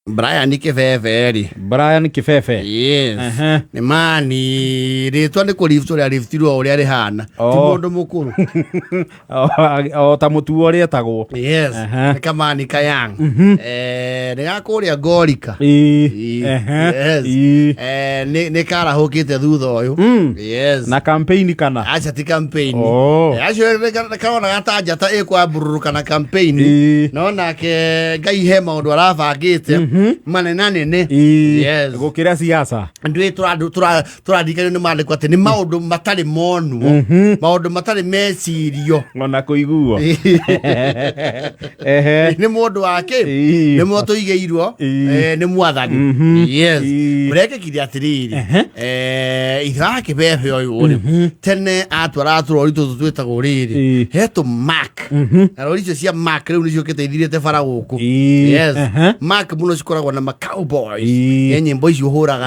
Brian Kĩbebe rĩ. Brian Kĩbebe. Yes. Ehe. Nĩ mani rĩtwa nĩ kũrift ũrĩa riftirwo ũrĩa rĩhana. Ti Oh. mũndũ mũkũrũ. O ta mũtuo ũrĩa etagwo. Yes. Ehe. Nĩ kamani kayang. Eh, nĩ gakũrĩa Ngorika. Ĩĩ. Ĩĩ. Ehe. Yes. Ĩĩ. Eh, nĩ karahũkĩte thutha ũyũ. Yes. Na campaign kana? Aca ti campaign. Oh. Eh, acio nĩ karonaga ta njata ĩkwambũrũrũka na campaign. Ĩĩ. No nake Ngai he maũndũ arabangĩte manenanene. Ĩĩ. Yes. Gũkĩra siasa. Ndwĩ tũraririkanio nĩ maandĩko atĩ nĩ maũndũ matarĩ monwo, maũndũ matarĩ mecirio. Ona kũiguo. Ehe. Nĩ mũndũ wake. Ĩĩ. Nĩ mo tũigĩirwo Ĩĩ. nĩ mwathani. Yes. Ĩĩ. Ũrekĩkire atĩrĩrĩ, ithe wa kĩbebe ũyũ rĩ, tene atwaraga tũrori tũtũ twĩtagwo rĩrĩ, Ĩĩ. he tũ Mack, na rori icio cia Mack rĩu nĩciũkĩte ithirĩte bara gũkũ. Ĩĩ. Yes. Ehe. Mack mũno cikoragwo na ma cowboys. Ĩĩ. Nĩ nyĩmbo icio ũhũraga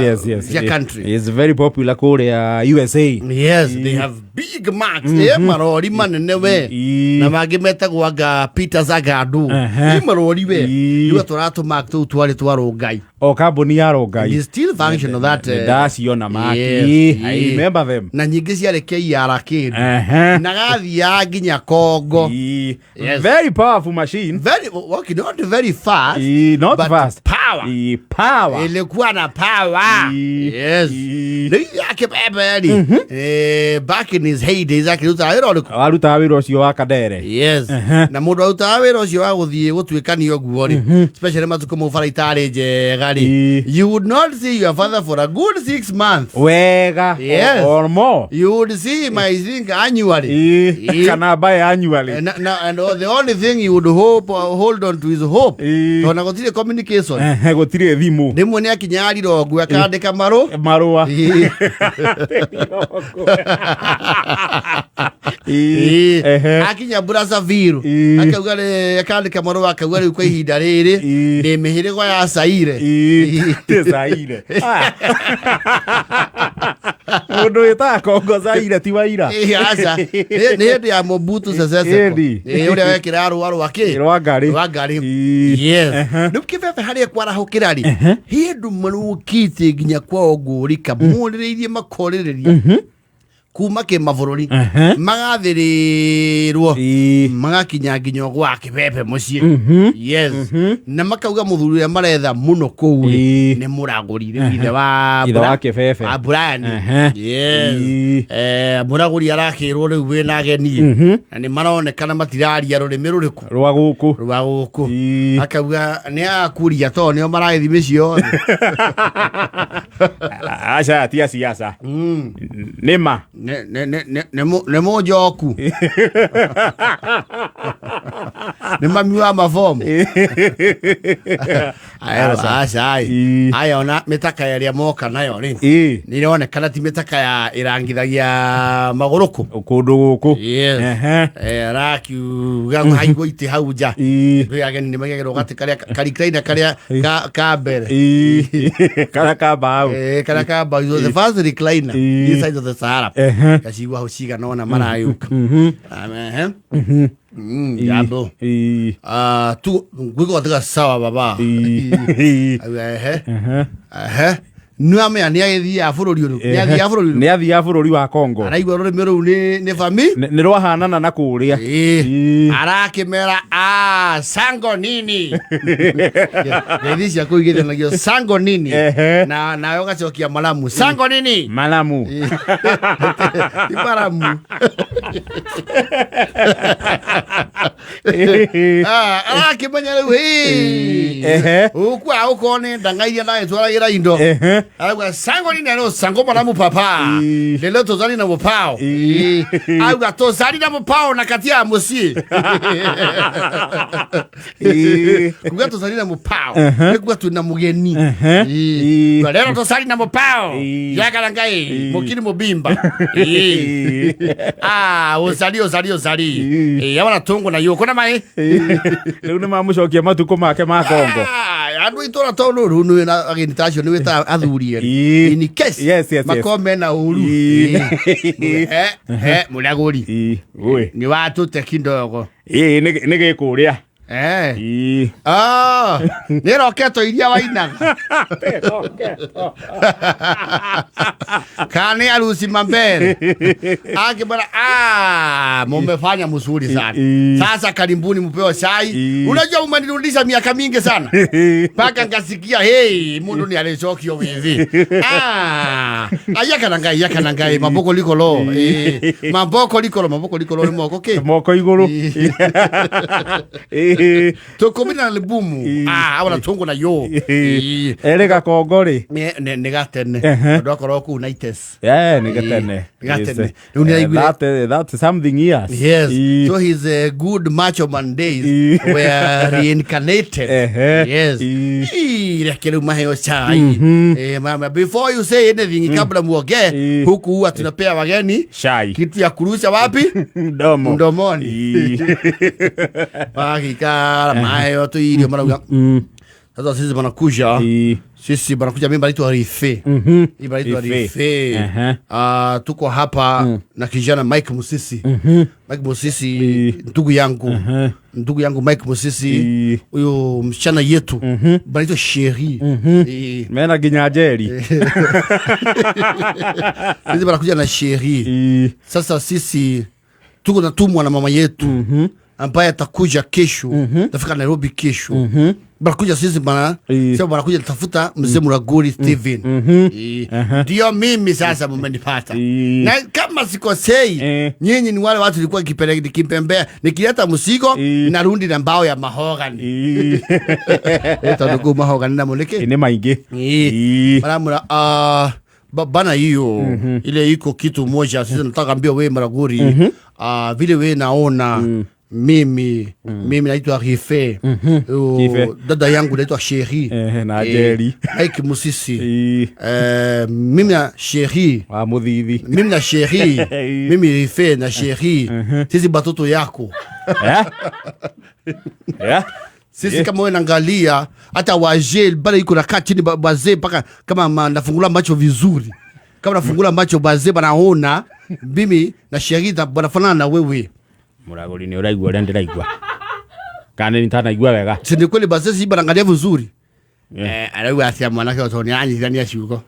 Yes. cia country. It's very popular kũrĩa USA. Yes, they have big marks. Eh, marori manene we. Ĩĩ. Na mangĩ metagwo anga Peter Zagandu. Ehe. Ĩ marori we. Ĩĩ. Rĩu tũratũ mark tũu twarĩ twa Rongai. O kambuni ya Rongai. It is still functional that. Ndaciona Mark. Yes, Ĩĩ, I ĩĩ. remember them. Na nyingĩ ciarĩ KR kĩndũ. Ehe. Na gathiaga nginya Kongo. Ĩĩ. Yes. Very powerful machine. Very, okay, not very fast. Ĩĩ, not but fast. Power. Ĩĩ, power. Ilikuwa na power. Ĩĩ. Yes. Ĩĩ. Rĩu yake bebe rĩ. Back in his heydays akĩrutaga wĩra ũrĩkũ? Warutaga wĩra ũcio wa Kadere. Yes. Ehe. Na mũndũ arutaga wĩra ũcio wa gũthiĩ gũtuĩkania ũguo rĩ, especially matukũ mau bara itarĩ njega rĩ, Ĩĩ. you would not see your father for a good 6 months. Wega. Yes. Or more. You would see him, I think, annually. Ĩĩ. Ĩĩ. Kana biannually. And the only thing you would hope, hold on to is hope. Ĩĩ. Tondũ gũtirĩ communication. Ehe, gũtirĩ thimũ. Rĩmwe nĩ akinya Rirongwe akandĩka marũ. Marũa. Ĩĩ. Ĩĩ. Ĩĩ. Ehe. Akinya Brazzaville Ĩĩ. akauga akandĩka marũa akauga rĩu kwa ihinda rĩrĩ Ĩĩ. ndĩ mĩhĩrĩgo ya Zaire. Ĩĩ. Ti Zaire. Ah. Mũndũ wĩtaga Kongo Zaire ti waira. Ĩĩ, aca. Nĩ hĩndĩ ya Mobutu Sese Seko. Ĩni. Ĩĩ, ũrĩa wekĩraga rũa rwa kĩ? Rwa ngarĩ. Rwa ngarĩ. Ĩĩ. Yes. Ehe. Rĩu kĩbebe harĩa kwarahũkĩra rĩ, hĩndũ marũkĩte nginya kwao ngũrika morĩrĩirie makorĩrĩria kuma kĩmabũrũri, Ehe. magathĩrĩrwo, Ĩĩ. magakinya nginya gwa kĩbebe mũciĩ. Yes. Na makauga mũthuri ũrĩa maretha mũno kũu rĩ, Ĩĩ. nĩ mũragũri rĩu ithe wa Ithe wa Kĩbebe. wa Brian. Ehe. Yes. Ĩĩ. Eh, mũragũri arakĩrwo rĩu wĩna ageni, na nĩ maronekana matiraria rũrĩmĩ rũrĩkũ? Rwa gũkũ. Rwa gũkũ. Ĩĩ. Akauga nĩ akuria tondũ nĩo maragĩthiĩ mĩciĩ yothe. Aca ti a siasa. Nĩ ma. Nĩ mũnjoku, nĩ mami wa mabomu. Aca. Ĩĩ. Aya ona mĩtaka ĩrĩa moka nayo rĩ, Ĩĩ. nĩ ĩronekana ti mĩtaka ya ĩrangithagia magũrũ kũ. Kũndũ gũkũ. Yes. Ehe. Eh, arakiuga haigwo itĩ hau nja. Ĩĩ. Rĩu ageni nĩ maigagĩrwo gatĩ karĩa karikaina karĩa ka mbere. Ĩĩ. Karĩa ka mbaũ. Eh, karĩa ka mbaũ. So the first recliner Ĩĩ. this side of the Sahara. Ehe. Gacigua hau cigana ona maragĩũka. Ehe. Jambo. Ĩĩ. Ah, tu ngwiko katika sawa baba. Ĩĩ. Ehe. Ehe. Ehe. Nĩ amenya nĩ agĩthiaga bũrũri ũrĩkũ? Nĩ athiaga bũrũri ũrĩkũ? Nĩ athiaga bũrũri wa Kongo. Araigua rũrĩmĩ rũu nĩ fami? Nĩ rwahanana na kũrĩa. Ĩĩ. Ĩĩ. Arakĩmera ah, sango nini. Ngeithi cia kũu igĩthanagio sango nini. Ehe. Na nawe ũgacokia malamu. Sango nini? Malamu. Ti maramu. Ah, arakĩmenya rĩu hĩ. Ehe. Ũkua ũkorwo nĩ ndanga iria ndagĩtwaragĩra indo. Ehe. Arauga sango nini aro sango maramu papa. Ĩĩ. Lelo tozali na mupao. Ĩĩ. Auga tozali na mupao na kati ya mũciĩ. Ĩĩ. Kuga tozali na mupao. Nĩ kuga twĩna mũgeni. Ehe. Ĩĩ. Ĩĩ. Lero tozali na mupao. Ĩĩ. Yagala ngai Ĩĩ. mukiri mubimba. Ĩĩ. Ah, uzali uzali uzali. Ĩĩ. Ĩĩ, yabona tungu na yuko na mai. Rĩu nĩ mamũcokia matukũ make ma Kongo. Ah, andũ itũra tondũ rĩu nĩ na ageni ta acio nĩ wĩtaga athuri erĩ. Ĩĩ. In case Yes. makorwo mena ũru. Ĩĩ. Ĩĩ. Eh, eh, mũragũri Ĩĩ. Ui. nĩ watũte kidogo. Ĩĩ, nĩ gĩkũrĩa. Eh. Ii. Ah, nä roketo iria wainaga kana nä arusi mambere akibara ah, mumefanya mzuri sana I- sasa karibuni mpewe chai I- unajua umenirudisha miaka mingi sana mpaka nkasikia hey mundu ni alicokio withi ah, ayakana ngai yakana ngai maboko likolo eh, maboko likolo maboko likolo ni moko ke Moko igũrũ. Ii. tukumina na libumu ah, awana tungu na yo Ii. Erĩ gakongo rĩ. Nä gatene Ehe. andå akorwo kuu naites Eh, nĩ gatene. Nĩ gatene. Yes. Rĩu nĩ araiguire- That's something years. Yes. Ii. So his good macho man days Ii. were reincarnated. Ehe. Yes. Ii. Ii, reke rĩu maheo chai. Eh, mama, before you say anything kabla muongee Ii. huku huwa tunapea wageni Chai. kitu ya kurusha wapi? Mdomo. Mdomoni. Ii. Magikara maheo tu irio marauga. Sasa sisi banakuja. Ii. Sisi banakuja mimi naitwa Rife. Mhm. Mimi naitwa Rife. Rife. Ehe. Ah, tuko hapa na kijana Mike Musisi. Mike Musisi Ii. ndugu yangu. Ndugu yangu Mike Musisi Ii. huyu msichana yetu banaitwa Sheri. Eh, Mena nginya njeri. Sisi banakuja na Sheri. Ii. Sasa sisi tuko natumwa na mama yetu ambaye atakuja kesho, tafika Nairobi kesho. Banakuja sisi bana, Ii. sasa banakuja tafuta mzee Muraguri Steven. Ii. Ndio mimi sasa mumenipata. Ii. Na kama sikosei, Eh. nyinyi ni wale watu nilikuwa nikipembea, nikileta mzigo Ii. narundi na mbao ya mahogany. Ii. Eh, tondu kuu mahogany na mulike. Nĩ maingĩ. Ii. Ii. Maramura bana hiyo ile iko kitu moja sisi nataka ambia we Maraguri vile we naona mimi naitwa Rife. Rife. Dada yangu naitwa Sheri. Ehe, na Njeri. Mike Musisi. Ii. Mimi na Sheri Wa mũthithi. mimi na Sheri mimi Rife na Sheri sisi batoto yako Eh? Eh? sisi kama wewe naangalia hata wazee bado iko nakaa chini wazee mpaka kama nafungula macho vizuri kama nafungula macho wazee banaona mimi na Sheri banafanana na wewe Mũragũri nĩ ũraigua ũrĩa ndĩraigua. Kana nĩ ndanaigua wega. si ni kweli wazee si banaangalia vizuri Eh. eh arauga atia mwanake otoni anyithania ciugo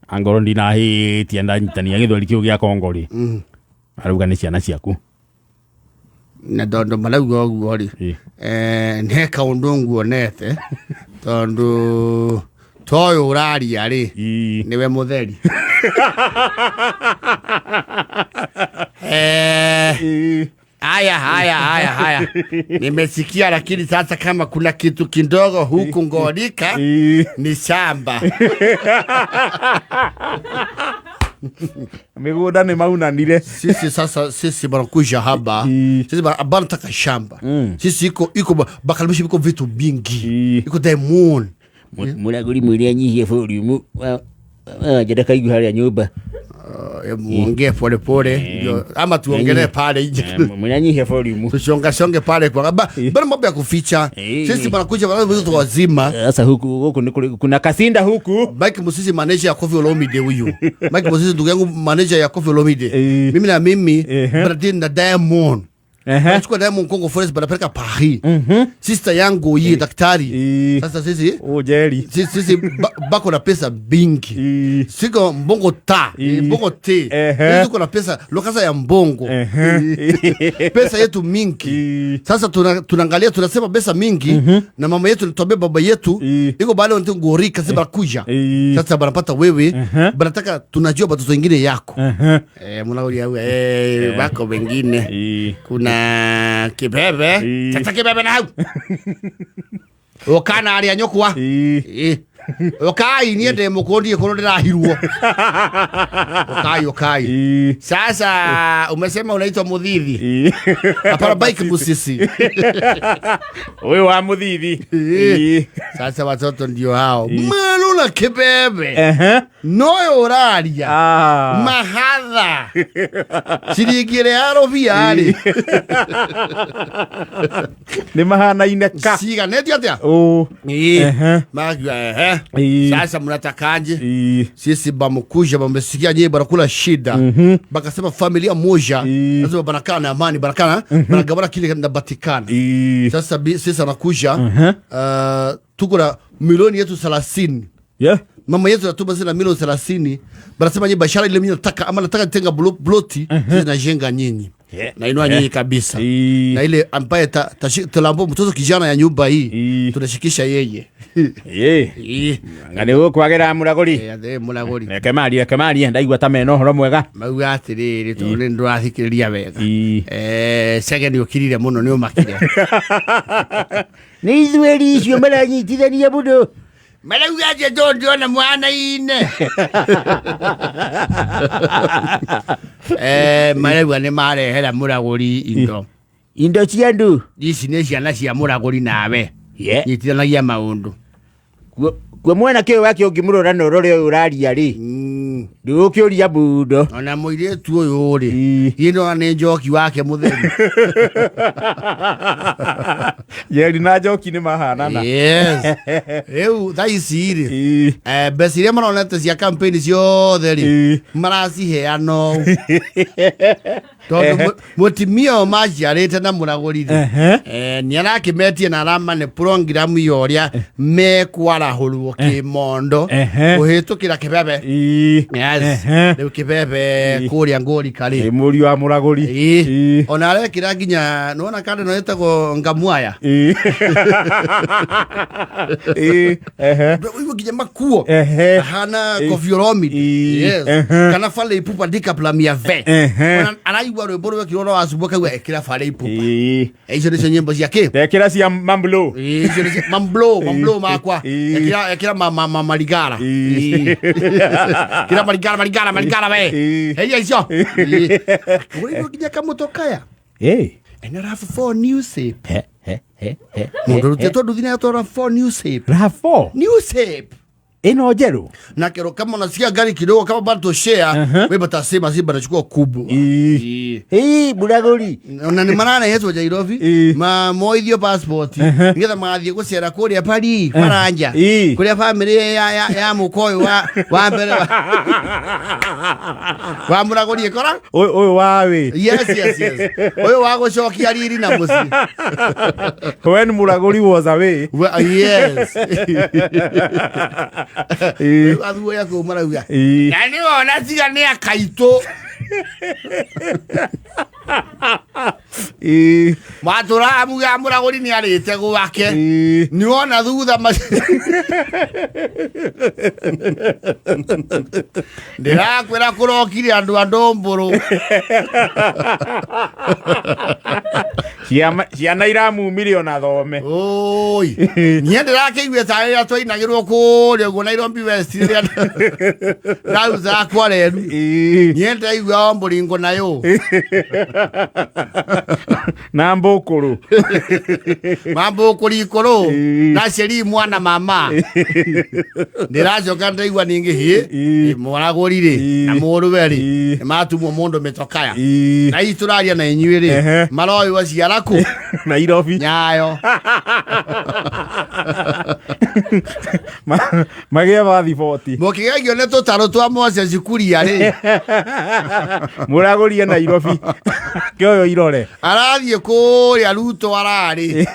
Angorwo ndinahĩtia ndanyitania gĩthweri kĩu gĩa Kongo rĩ. Arauga nĩ ciana ciaku. Na tondu marauga ũguo rĩ Ĩ. eh, nĩ kaũndũ nguonete tondu toyũ ũraria rĩ Ii. niwe mũtheri eh, Ii. Haya, haya, haya, haya, nimesikia, lakini sasa kama kuna kitu kidogo huku Ngorika Ii. ni shamba. Mĩgũnda nĩ maunanire. Sisi sasa, sisi banakuja haba, Ii. sisi banataka shamba. Sisi iko iko bakalibishi iko vitu vingi, Ii. iko diamond. Mũragũri mwĩre anyihie volume njenda kaigua harĩa nyũmba. Muongee pole pole ndio, ama tuongelee pale nje Mwĩre anyihie volume. tushonga pale kwa bana mambo ya kuficha. Ii. Sisi banakuja bana wazima. Sasa huku huku ni kule- kuna kasinda huku. Mike Musisi manager ya Koffi Olomide huyu. Mike Musisi ndugu yangu manager ya Koffi Olomide. Eh. Mimi na mimi Ehe. Bradin na Diamond. Ehe. Nachukua Diamond Congo Forest banapeleka Paris. Sister yangu hii daktari. Ii. Sasa sisi Ũ Njeri. sisi bako na pesa bingi. Ii. Siko mbongo ta, Ii. mbongo te. Ehe. Sisi tuko na pesa lokasa ya mbongo. Ehe. Pesa yetu mingi. Ii. Sasa tunaangalia tunasema pesa mingi na mama yetu tuambie baba yetu Ii. iko bale wantu ngorika sasa banakuja. Ii. Sasa banapata wewe Ehe. banataka tunajua batoto wengine yako. Ehe. Eh, mnakuja wewe wako wengine. Ii. Kuna kibebe. Ii. Sasa kibebe na hau. Ukana aria nyukwa. Ii. Ii. Ukai niĩ ndĩ mũkũũ ndiĩ kũrũ ndĩrahirwo. Ukai ukai. Ii. Sasa umesema unaitwa Muthithi. Ii. Hapana bike Musisi. Ũyũ wa mũthithi. Ii. Ii. Sasa watoto ndio hao maru na kibebe Ehe. noyo ũraria Ah. mahatha ciringi ĩrĩa ya rũbia rĩ Nĩ mahanaine ka. ciganĩtio atĩa Ũ. Ĩĩ. Ehe. Makiuga ehe Ĩĩ. sasa mnatakaje Ĩĩ. sisi bamukuja bamesikia nyie banakula shida bakasema familia moja Ii. lazima banakaa na amani banakana banagabana kile nabatikana Ĩĩ. sasa sisi anakuja tuko na milioni yetu 30 Yeah. mama yetu natuma zina milioni 30 banasema nyie biashara ile mimi nataka ama nataka tenga bloti sisi najenga nyinyi Yeah. nainua nyinyi kabisa Ĩĩ. na ile ambaye talambo mtoto kijana ya nyumba hii Ii. tunashikisha yeye Ĩĩ. Ii. Anga nĩ gũkwagĩra mũragũri. Eh, mũragũri Reke marie, reke marie, ndaigua ta mena ũhoro mwega. mauga atiriri tondu ni ndurathikiriria wega Ĩĩ. Eh, cege nĩ ũkirire mũno nĩ ũmakire Nĩ ithueri icio maranyitithania mũno. marauga atĩ tondũ ndĩrona mwana-inĩ Eh, marauga nĩ marehera mũragũri indo Indo cia andũ. ici nĩ ciana cia mũragũri nawe Yeah. nyitithanagia maũndũ Kuo mwanake ũyũ wake ũngĩmũrora na ũrore ũyũ ũraria rĩ ndũgũkĩũria mũno. Ona mũirĩtu ũyũ rĩ Ĩĩ. ĩ ndona nĩ njoki wake mũtheri Njeri na Njoki nĩ mahanana. Yes. Rĩu thaa ici rĩ Ĩĩ. Eh, mbeca iria maronete cia campaign ciothe rĩ Ĩĩ. maraciheana ũũ tondũ mũtimia ũyũ maciarĩte na mũragũri rĩ Ehe. eh, nĩ arakĩmetie na aramane programu ya ũrĩa mekwarahũrwo kĩmondo Ehe. kũhĩtũkĩra kĩbebe Ĩĩ. Yes. Ehe. Rĩu kĩbebe kũrĩa ngũrika Ĩ rĩ mũriũ wa mũragũri. Ĩĩ. Ĩĩ. Ona arekĩra nginya nĩwona kanda ĩno ĩtagwo ngamuaya Ĩĩ. Ĩĩ. Ehe. Ũguo nginya makuo Ehe. ahana Ĩĩ. Koffi Olomide Ĩĩ. yes Ehe. kana Fally Ipupa ndikapla mia ve Ehe. Ona araigua rwĩmbo rwekirwo no wacumbu akauga ĩkĩra Fally Ipupa Ĩĩ. icio nĩcio nyĩmbo cia kĩ Ndekĩra cia Mamblo. Ĩĩ, icio nĩcio mamblo mamblo makwa Ĩĩ. ĩkĩra ĩkĩra marigara Ĩĩ. Ĩĩ. Ĩkĩra marigara marigara marigara we Ĩĩ. heia icio Ĩĩ. Ũrĩigua nginya kamũtokaya Ĩĩ. ena RAV4 new shape He, he, he, he, mũndũ he, rutĩtwo nduthi nĩ atwara 4 new shape RAV4. new shape Ĩno njerũ. na kero kama unasikia gari kidogo kama bado toshea wewe batasema si banachukua kubwa Ĩĩ. Ĩĩ, mũragũri. na nĩ mararehetwo Nairobi Ĩĩ. mamoithio passport nĩgetha magathiĩ gũcera kũrĩa Paris Faranja Ĩĩ. kũrĩa famĩlĩ ya mũka ũyũ wa mbere wa mũragũri ĩkora Ũyũ ũyũ wa wĩ. yes yes yes ũyũ wa gũcokia riri na mũciĩ When mũragũri was away. Yes Ĩĩ. Rĩu athuri arĩa kũu marauga Ĩĩ. na nĩ wona tiga nĩ akaitũ Ĩĩ. matũraga muga mũragũri nĩ arĩte gwake Ĩĩ. nĩ wona thutha ndĩrakwĩra kũrokire andũ a ndũmbũrũ Ciana iramumire ona thome. oi niĩ ndĩrakĩigue ta rĩrĩa twainagĩrwo kũrĩa ũguo Nairobi West rĩrĩa ndauzaga kwa reru Ĩĩ. niĩ ndĩraigua o mbũringo nayo Na mbũkũrũ. mambũkũri ikũrũ Ĩĩ. na ceri mwana mama ndĩracoka ndaigua ningĩ hĩ Ĩĩ. mũragũri rĩ Ĩĩ. na mũrũwe rĩ Ĩĩ. nĩ matumwo mũndũ mĩtokaya Ĩĩ. na hihi tũraria na inyuĩ rĩ Ehe. maroywo ciara kũ Nairobi. nyayo Magĩe bathiboti. mũkĩgegio nĩ tũtarũ twa Moses Kuria rĩ Mũragũri e Nairobi. Kĩoyo irore. arathiĩ kũrĩa Ruto ararĩ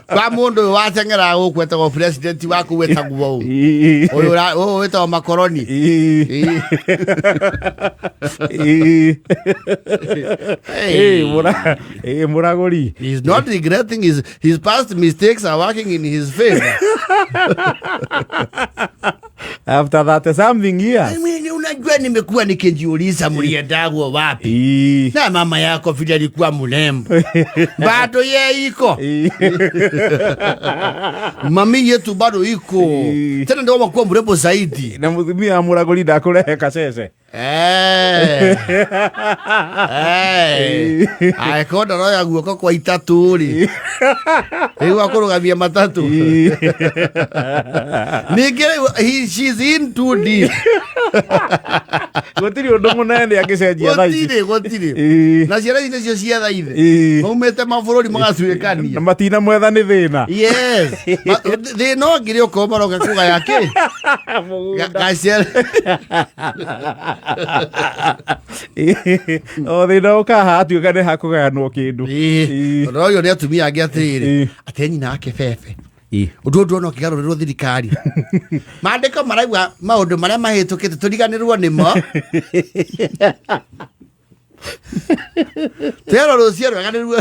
kwa mũndũ ũyũ wateng'eraga gũkũ etagwo president wa kũu etagwo ũ Ĩĩ. ũyũ ũyũ wĩtagwo makoroni Ĩĩ. Ĩĩ. Ĩĩ. Hey. Ĩĩ, ĩĩ, mũragũri. He's not regretting his past mistakes are working in his favor. After that something years. Mimi unajua nimekuwa nikijiuliza mliendagwo wapi? Ĩĩ. Na mama yako vile alikuwa mrembo. Bado ye iko. Ĩĩ. Mami yetu bado iko. Ĩĩ. Tena ndio makuwa mrembo zaidi. Na mũtumia wa mũragũri ndakũrehe kacece. Eh. Eh. Angĩkorwo ndaroya guoko kwa itatũ rĩ, rĩu akũrũgamia matatũ. Ningĩ rĩu she's in too deep. Gũtirĩ ũndũ mũnene angĩcenjia thaa ici. Gũtirĩ, gũtirĩ. Ĩĩ. Na ciana ici nĩcio cietha ithe. Ĩĩ. Maumĩte mabũrũri magatuĩkania. Na matina mwetha nĩ thĩna. Yes. Thĩna ũngĩ nĩ ũkorwo maroka kũgaya kĩ? Gacere. O thĩna ũkaha atuĩka nĩ hakũgayanwo kĩndũ. Ĩĩ. Tondũ ũyũ nĩ atumia angĩ atĩrĩrĩ, Ĩĩ. atĩ nyina wake bebe. Ũndũ ũyũ ndũrona ũkĩgarũrĩrwo thirikari. Maandĩko marauga maũndũ marĩa mahĩtũkĩte tũriganĩrwo nĩmo. Twerwo rũciũ rwega nĩruo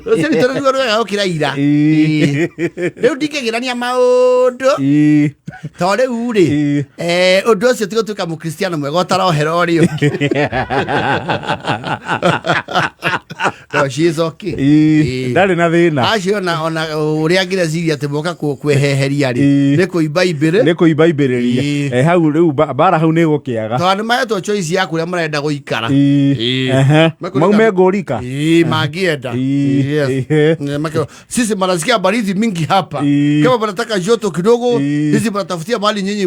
rũciũ rwitũ nĩruo rwega gũkĩra ira. Ĩĩ. Rĩu ndingĩgĩrania maũndũ Ĩĩ. to rĩu rĩ Ĩĩ. Ũndũ ũcio ti gũtuĩka mũkristiano mwega ũtarohera ũrĩa ũngĩ. No, she is okay. Ĩĩ. Ĩĩ. Ndarĩ na thĩna. Acio ona ũrĩa angĩreciria atĩ moka kweheheria rĩ, Ĩĩ. nĩ kũimba imbĩrĩ. Nĩ kũimba imbĩrĩria. Ĩĩ. Eh, hau rĩu mbara hau nĩ gũkĩaga. Tondũ nĩ mahetwo choice ya kũrĩa marenda gũikara. Ĩĩ. Ĩĩ. Ehe. Mekũringa- Maume ngũrika. Ĩĩ, mangĩenda. Ĩĩ. Yes. Ĩĩ. Sisi mnasikia baridi mingi hapa. Ĩĩ. Kama mnataka joto kidogo, Ĩĩ. sisi mnatafutia mahali nyinyi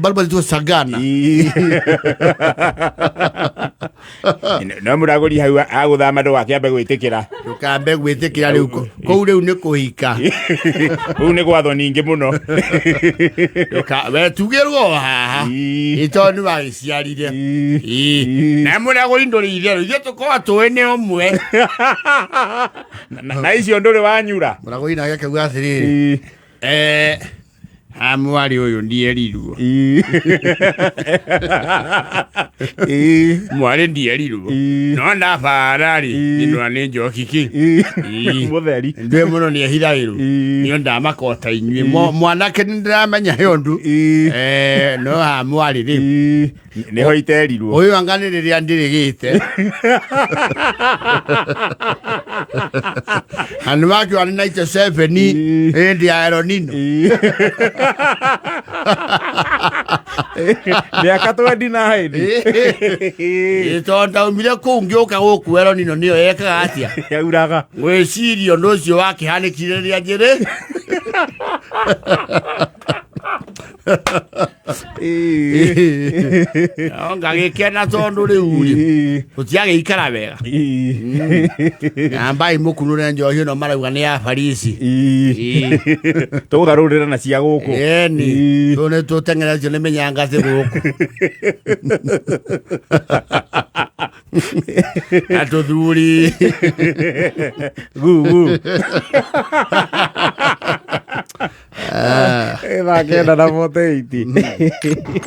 bado tu sagana. Ĩĩ. No mũragũri hau agũthama ndũgakĩambe gwĩtĩkĩra. Ndũkambe gwĩtĩkĩra rĩu kũu rĩu nĩ kũhika. Kũu nĩ gwathwo ningĩ mũno. We tugĩrwo o haha. Ĩĩ. Ĩ tondũ nĩ wagĩciarire. Ĩĩ. Ĩĩ. Ĩĩ. Na mũragũri ndũrĩ itherũ, ithuĩ tũkoragwo tũĩ nĩ ũmwe. Na icio ndũrĩ wanyura. Mũragũri nake akauga atĩrĩrĩ, Ĩĩ. Ha mwarĩ ũyũ ndierirwo. Ĩĩ. Ĩĩ. Mwarĩ ndierirwo. Ĩĩ. No ndabara rĩ, Ĩĩ. nĩ nĩ njoki kĩ. Ĩĩ. Ĩĩ. Mũtheri. Ndwĩ mũno nĩ ehithagĩrwo. Ĩĩ. Nĩ ndamakota inyuĩ. Mwanake nĩ ndĩramenya he ũndũ. Ĩĩ. No ha mwarĩ rĩ. Ĩĩ. Nĩho iterirwo. Ũyũ anga nĩ rĩrĩa ndĩrĩgĩte. Na nĩ wakiuga nĩ 97 Ĩĩ. hĩndĩ ya El Nino. Ĩĩ. Mĩaka 29. Ĩĩ, tondũ ndaumire kũu ngĩũka gũkũ El Nino nĩyo yekaga atĩa? Yauraga. Gwĩciria ũndũ ũcio wakĩhanĩkire rĩrĩa njĩrĩ. Ĩĩ. No ngagĩkena tondũ rĩu rĩ, Ĩĩ. tũtiagĩikara wega. Ĩĩ. Ambai mũkunũre njohi ĩno marauga nĩ ya Farisi. Ĩĩ. Tũgarũrĩra na cia gũkũ. Ĩni, Ĩĩ. tũ nĩ tũteng'eretio nĩ mĩnyangathĩ gũkũ. Na tũthuri. Gugu. Thaa 9 na 48.